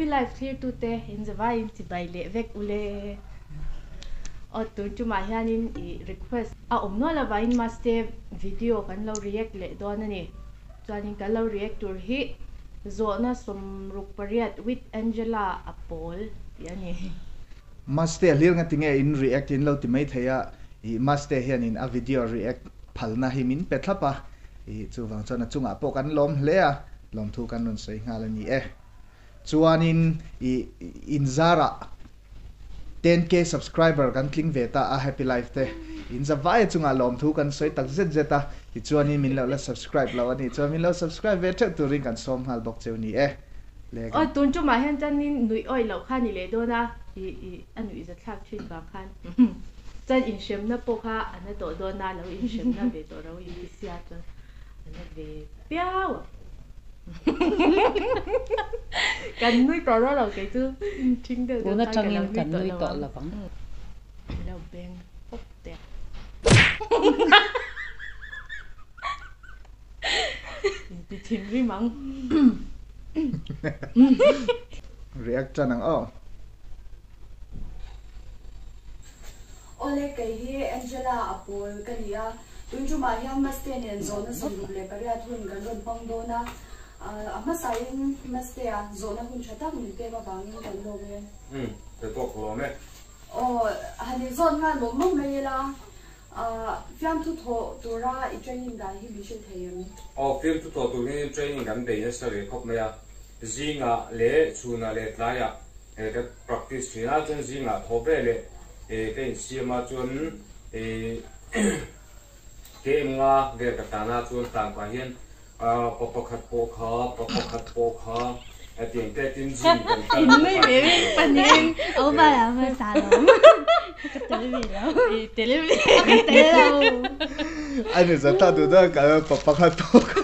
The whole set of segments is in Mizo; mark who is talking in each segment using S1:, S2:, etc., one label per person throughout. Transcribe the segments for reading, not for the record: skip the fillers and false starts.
S1: Life thlirtute in zavaiin chibai leh vek ule. Aw tun tumah hianin i request a awm nual avangin Maste video kan lo react leh dawn a ni. Chuanin kan lo react tur hi zawhna 68 with Angela a pawl tih a ni.
S2: Maste hlir nga tinge in react in lo ti mai thei a, i Maste hianin a video react phalna hi min pe thlap a, i chuvang chuan a chungah pawh kan lawm hle a, lawmthu kan rawn sawi nghal a ni e. Chuanin i inzarah 10K subscriber kan tling ve ta a Happy Life te in zavai chungah lawmthu kan sawi tak zet zet a, tichuanin min lo la subscribe lo a nih chuan min lo subscribe ve theuh turin kan sawm nghal bawk cheu ni e. Le
S1: Aw tun tumah hian chuanin nuih awih loh kha ni leh dawn a, i i a nuih zathlak thin vang khan chuan inhremna pawh kha a na tawh dawn a, lo inhremna ve tawh ro in ti sia chuan a na ve piau a. Kan nui tawh dawn lo kei chu thing deuh deuh
S3: Tun
S1: khan ka lo
S3: atangin
S1: nui
S3: kan
S1: tawh
S3: nui
S1: lo
S3: tawh
S1: ang.
S3: lo ang.
S1: Lo beng pawp teh. Inti thinrim ang.
S2: React tan ang aw.
S4: Awle kei hi Angela a pawl ka ni a, tun tumah hian Maste nen zawhna 68 hun kan rawn hmang dawn a, a hmasain Maste-a zawhna hun tha tak min pek avangin kan lawm e.
S5: Umm, ka tawk lawm e.
S4: Aw, han inzawt nghal mawp mawp mai ila, fiamthu thawh tura i training dan hi min hrilh thei em?
S5: Aw, fiamthu thawh tur hian training kan bei nasa ve khawp mai a, zingah leh chhunah leh tlaiah ka practice thin a, chuan zingah thaw ve leh ka insiam a, chuan KM nga vel ka tan a, chuan tan pah hian pa pakhat pawh kha, pa pakhat pawh kha tiang te tin gym kan kal
S1: In nui ve ve panin
S6: Âu ba là mà xà lắm. Ka tel ve lo.
S1: I tel ve.
S6: Ka tel lo.
S2: Ani za ta du da ka pa pakhat pawh kha.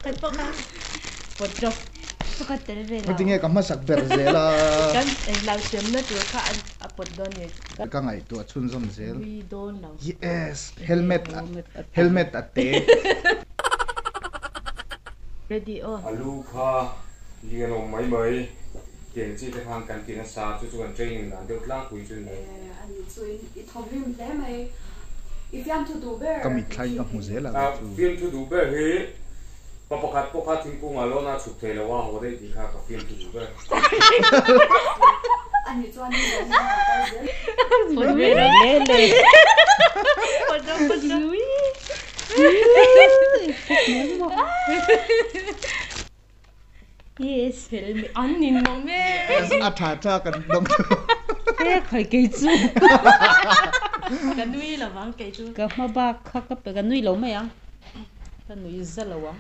S1: Pakhat pawh kha. Pawt rawh.
S6: Ka tel ve lo.
S2: Tinge ka hmasak ber zel a.
S1: Kan englo hriamna tur kha a pawt dawn ni.
S2: Ka ngaihtuah chhunzawm zel.
S1: Nui dawn lo.
S2: Yes, helmet helmet a te.
S1: Ready aw.
S5: Alu kha lian awm mai mai tiang chi te khan kan ti nasa chu chu kan training dan deuh tlangpui chu ni.
S4: A ni chu i thawmhlim hle mai. I fiamthu duh ber.
S2: Ka mitthlain ka hmu zel a chu.
S5: Fiamthu duh ber hi pa pakhat pawh kha thingkungah lawn a chhuk thei lo a haw daih tih kha ka fiamthu duh ber.
S4: A nih chuan i zawhna a kal zel.
S3: Le le.
S1: Yes, helmet an nin mawm e.
S2: A tha tha kan dawng chu.
S3: He khai kei chu.
S1: Ka nui lo vang kei chu.
S3: Ka hma bak kha ka pe ka nui lo mai ang. Ka nui za lo ang.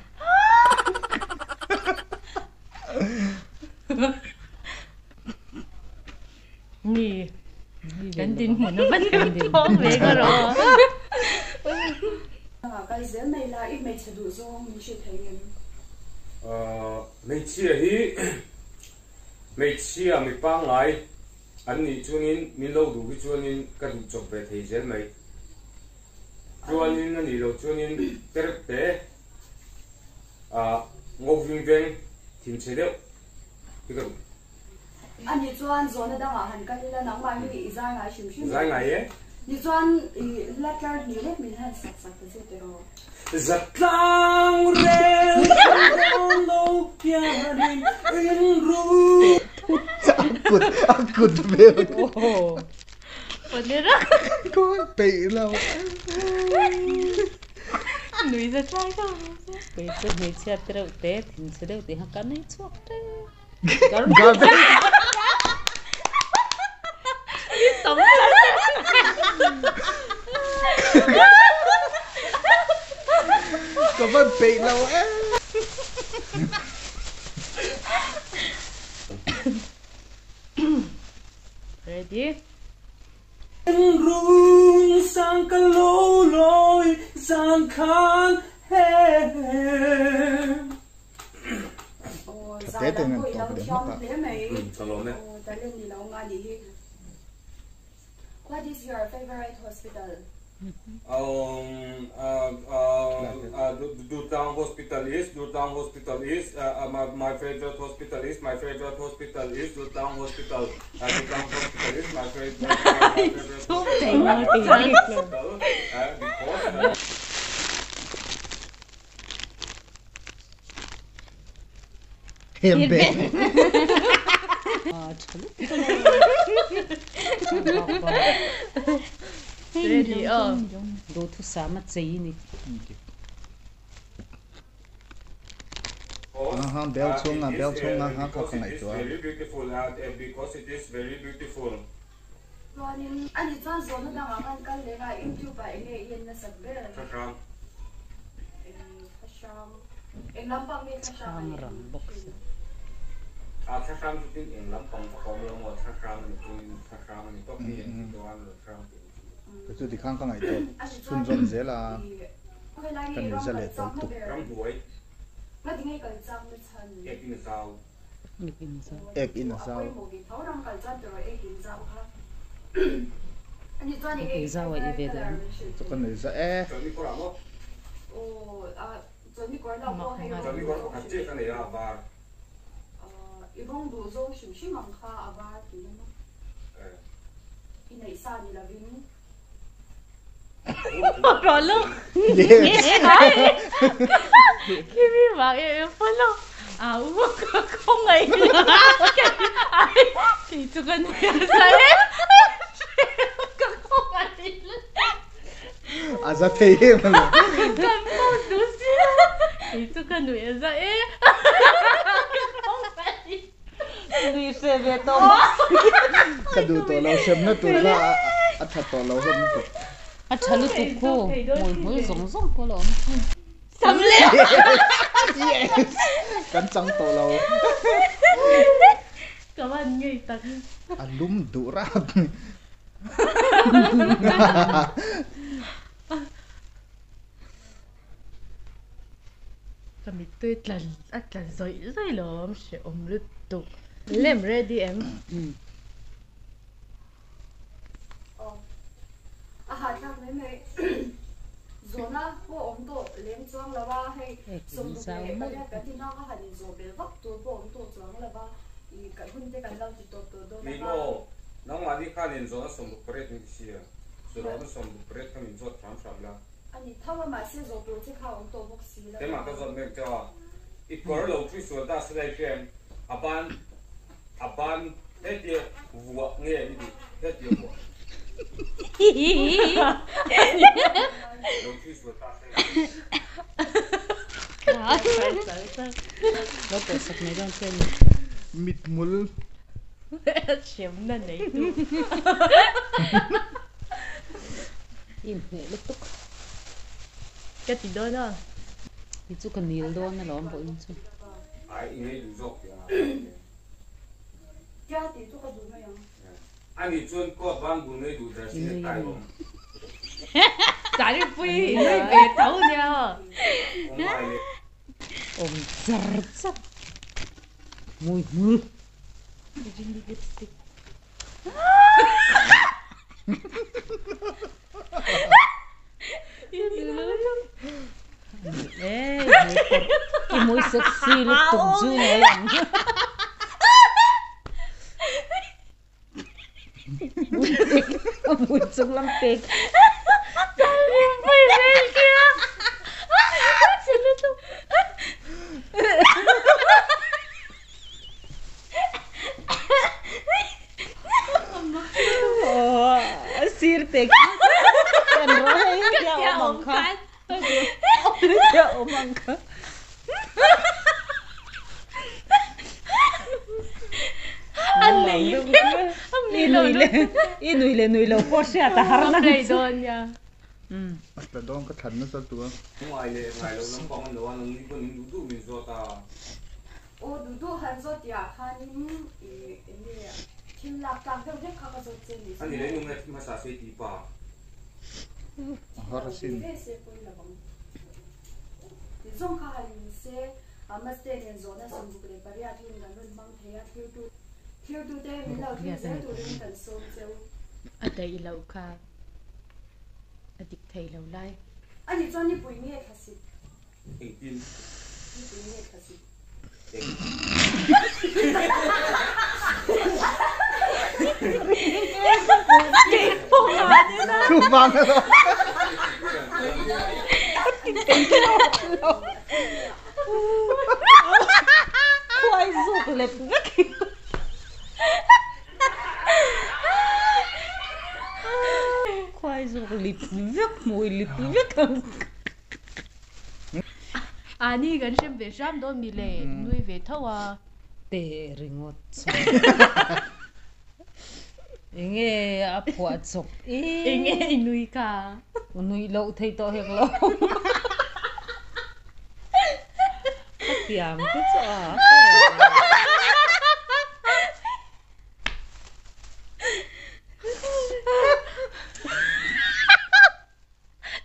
S1: Ni kan din hmun a va thawng ve ka rawh.
S4: Kal zel mai la i hmeichhe duh zawng min hrilh thei ngem?
S5: Hmeichhia hi hmeichhia mi pangngai an nih chuanin min lo duh hi chuanin ka duh chawp ve thei zel mai. Chuanin a nih loh chuanin terep te ngo ving veng thinchhe deuh hi ka duh.
S4: A nih chuan zawhna dangah han kal ila nangmah hi i zai ngai hrim hrim.
S5: Zai ngai e.
S4: Ni chuan i la tlar hnih lek min han sak sak ta che tiraw.
S5: Zatlang rel dawn lo hianin in ru.
S2: A kut a kut vel.
S1: Pawlera.
S2: Kawi peih lo.
S1: Nui zatlang ka.
S3: Kei chu hmeichhia te reuh te thinchhe deuh tih kha ka nei chhuak tep.
S2: Ka van peih lo e.
S1: Ready?
S5: Rung sang ka lo lawi zan khan he.
S2: Tha te te in an tawp leh hmak a.
S4: What is your favorite hospital?
S5: Um uh uh uh Durtlang hospital is Durtlang hospital is uh my my favourite hospital is my favourite hospital is Durtlang hospital uh Durtlang hospital is my favourite my favourite hospital uh because uh
S1: Ready aw.
S3: Duhthusam a chei ni.
S2: Aha, bel chhunga, bel chhunga ha kha ka ngaihtuah a.
S4: Chuanin ani chuan zawhna dangah khan kal leh a, YouTube ah enge i en nasat ber? Eng thlahrang, eng lampang nge thlahrang a nih
S3: Chhang rang bawk si.
S5: A thlahrang chu tin eng lampang vak a awm lo maw, thlahrang a ni chuan thlahrang a ni tawp hi eng ti chuan rawn hrang tih ang chu.
S2: Chu chu tikhan ka ngaihtuah chhunzawm zel a, ka nuihza leh tawlh tuk.
S5: Ramhuai. Ek in a zau.
S3: Ek in zau.
S2: Ek in a zau.
S3: Ek in zau a i ve duh ang.
S2: Chu ka nuihza e.
S5: Chawlhni kawrah maw? Chawlhni kawr pakhat chiah ka nei a, a var. A za thei em a lo.
S3: Nui hre ve tawh bawk si.
S2: Ka duh tawh lo hremna tur kha a tha tawh lo hlawm lutuk.
S3: A tha lutuk khu hmui hmul zawng zawng pawh la awm.
S2: Yes! Kan chang tawh lo.
S1: Ka van ngei tak.
S2: A lum duh rap.
S1: Ka mittui tlan a tlan zawih zawih lo awm hrehawm lutuk. Lem ready em?
S4: Aw a hahthlak mai mai zawhna pawh awm tawh lem chuang lo a hei sawmruk leh pariat kan ti hma kha han inzawh belh vak tur pawh awm tawh chuang lo a ih kan hun te kan lo ti tawp tawh dawn
S5: Ni
S4: a.
S5: maw? Nangmahni khan inzawhna 68 min ti sia, zawhna 68 kha min zawt hram hram la.
S4: A ni tho a, mahse zawh tur che kha a awm tawh bawk si lo.
S5: Keimah ka zawt mek teuh a, i kawr lo thui sual ta se lai hrian a ban a ban hetia vuah nge i duh hetia vuah lo thui sual ta se.
S3: Lo pawhsak mai dawn che a ni.
S2: Mithmul.
S1: Hremna neitu.
S3: Inhneh lutuk.
S1: Ka ti dawn a.
S3: Hi chu ka nil dawn alawm vawiin chu.
S5: Ai i ngei duh zawk tih a.
S4: Tia tih chu ka duh mai ang.
S5: Ani chuan coat van bul ngei duh jersey nge kai awm.
S1: Taripui i nui ve tho nia.
S5: Awm ngai leh.
S3: Awm char char. Hmui hmul.
S1: Lipstick.
S3: I hmui sexy lutuk chu nei ang. A hmui chung lam pek. Sir te kan rawh hei tia awm ang kha tia awm ang kha i nui leh nui lo pawh hriat a har nang chu.
S2: A tla dawn ka thlan nasa tu a.
S5: Ngai leh ngai lo lampang an lo a, nangni pawn in duh duh min zawt a.
S4: Aw duh duh han zawt tih ah khanin i enge thil lak tlak deuh hlek kha ka zawt che ni
S5: Ani leh nung nge hmasa se tih pa.
S2: A har asin.
S4: Ve se pawi lo ang. Ti zawng kha han in se Maste nen zawhna 68 hun kan rawn hmang thei a, thirtu thirtute min lo thlir zel turin kan sawm cheu.
S1: A daih loh kha. A dik thei lo lai.
S4: A nih chuan nipui nge thlasik?
S5: Engtin?
S4: Nipui nge thlasik?
S5: Eng.
S2: Chuvang alo.
S3: Khuai zuk let vek hi. Khuai zuk lip vek hmui lip vek ang.
S1: A ni kan hrem ve hram dawn mi le nui ve tho a.
S3: Te ringawt chu. Enge a phuah chawp i.
S1: Enge i nui kha.
S3: Nui loh thei tawh hek lo. Ka tiang te chu a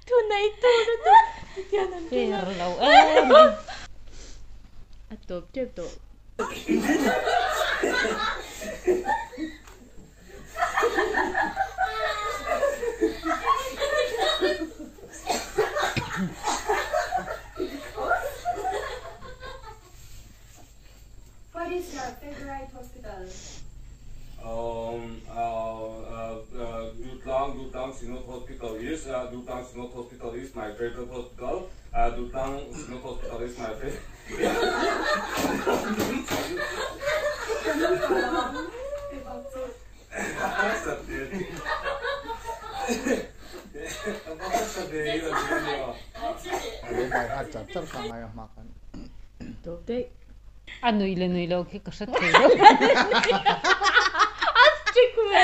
S1: Thu nei tu lutuk tihian an ti a.
S3: Her lo em a.
S1: A tawp tep tawh.
S4: What is your favorite hospital?
S5: Um, Durtlang, Durtlang Synod Hospital is, Durtlang Synod Hospital is my favorite hospital. Durtlang Synod Hospital is my favorite.
S1: Tawp daih.
S3: A nui leh nui lo khi ka hre thei lo.
S1: A strict ve.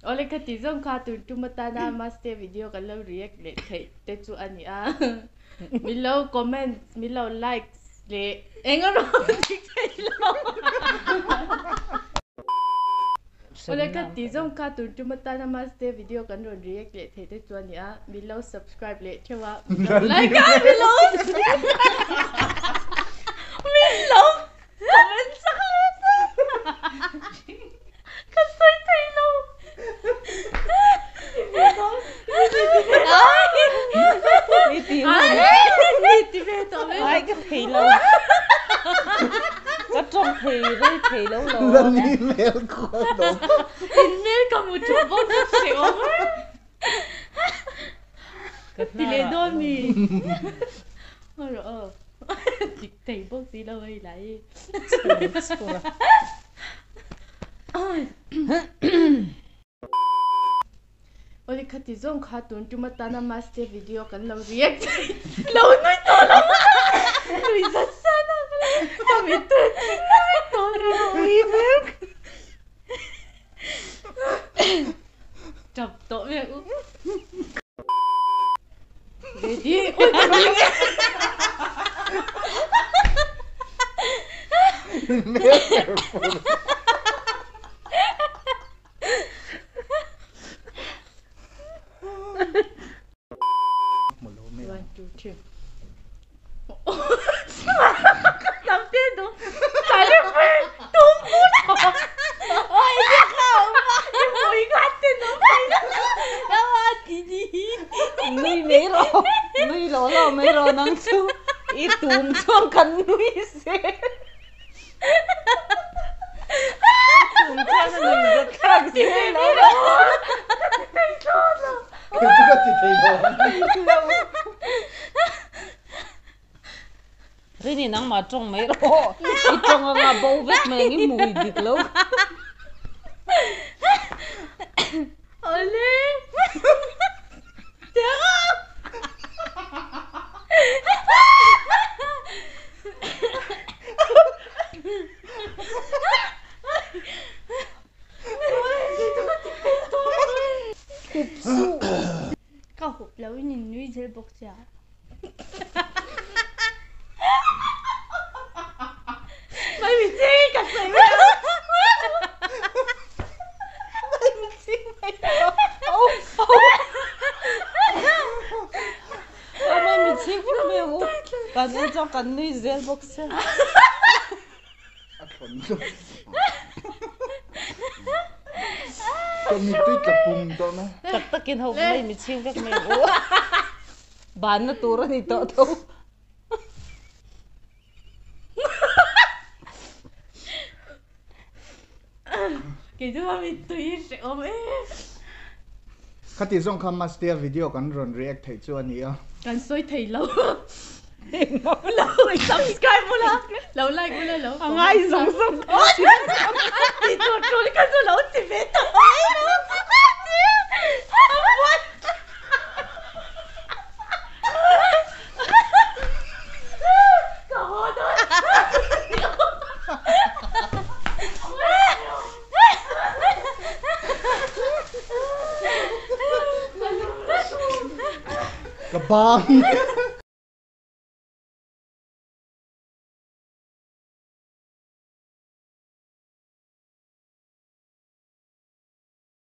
S1: Awle ka ti zawng kha tun tum atana Maste video kan lo react leh theih te chu a ni a. Min lo comment, min lo like leh eng erawh dik thei lo. Awle ka ti zawng kha tun tum atana Maste video kan rawn react leh theih te chu a ni a. Min lo subscribe leh theuh a, min lo like a, min lo min lo comment sak leh ta. Ka sawi thei lo. Ti ve tawh mai.
S3: Ai ka thei lo. Ka tawng thei rei thei lo lo.
S2: Lani hmel khual dawm.
S1: In hmel ka hmu tawh bawk ka hre awm e. Ka ti leh dawn mi. Aw rawh aw. Dik thei bawk si lo hei lai hi. Awle khati zawng kha tun tum atana Maste video kan lo react lo nui tawh lo nui zat zat a ka mittui a tling vek tawh ri vek tap tawh vek u ready One, two, three.
S3: Nui mai rawh, nui lo lo mai rawh nang chu i tum chuan kan nui se. I tum chuan a nui zat thlak zel lo.
S2: Kei chu ka ti thei lo.
S3: Rini nangmah tawng mai rawh. I tawng anga bo vek mai ang i hmui dik lo.
S1: Awle.
S6: Ka hup lo in in nui zel bawk sia.
S1: Mai mi ching ka sawi mai a.
S3: Mai mi ching mai a. Aw mai mi ching vek mai ang u. Kan en chuan kan nui zel bawk sia.
S2: A thlawn lutuk. Ka mittui tla pung tawh mai.
S3: Tak takin ho mai mi chhing vek mai ang u. Banna tur a ni tawh tho.
S1: Kei chu a mittui hi hrehawm e.
S2: Khati zawng kha Mastea video kan rawn react theih chu a ni a.
S1: Kan sawi thei lo. Lo subscribe ula, lo like ula, lo
S3: comment. A ngai zawng zawng.
S1: Ti tur tul kha chu lo ti ve ta mai lo. Ka haw dawn.
S2: Ka bang.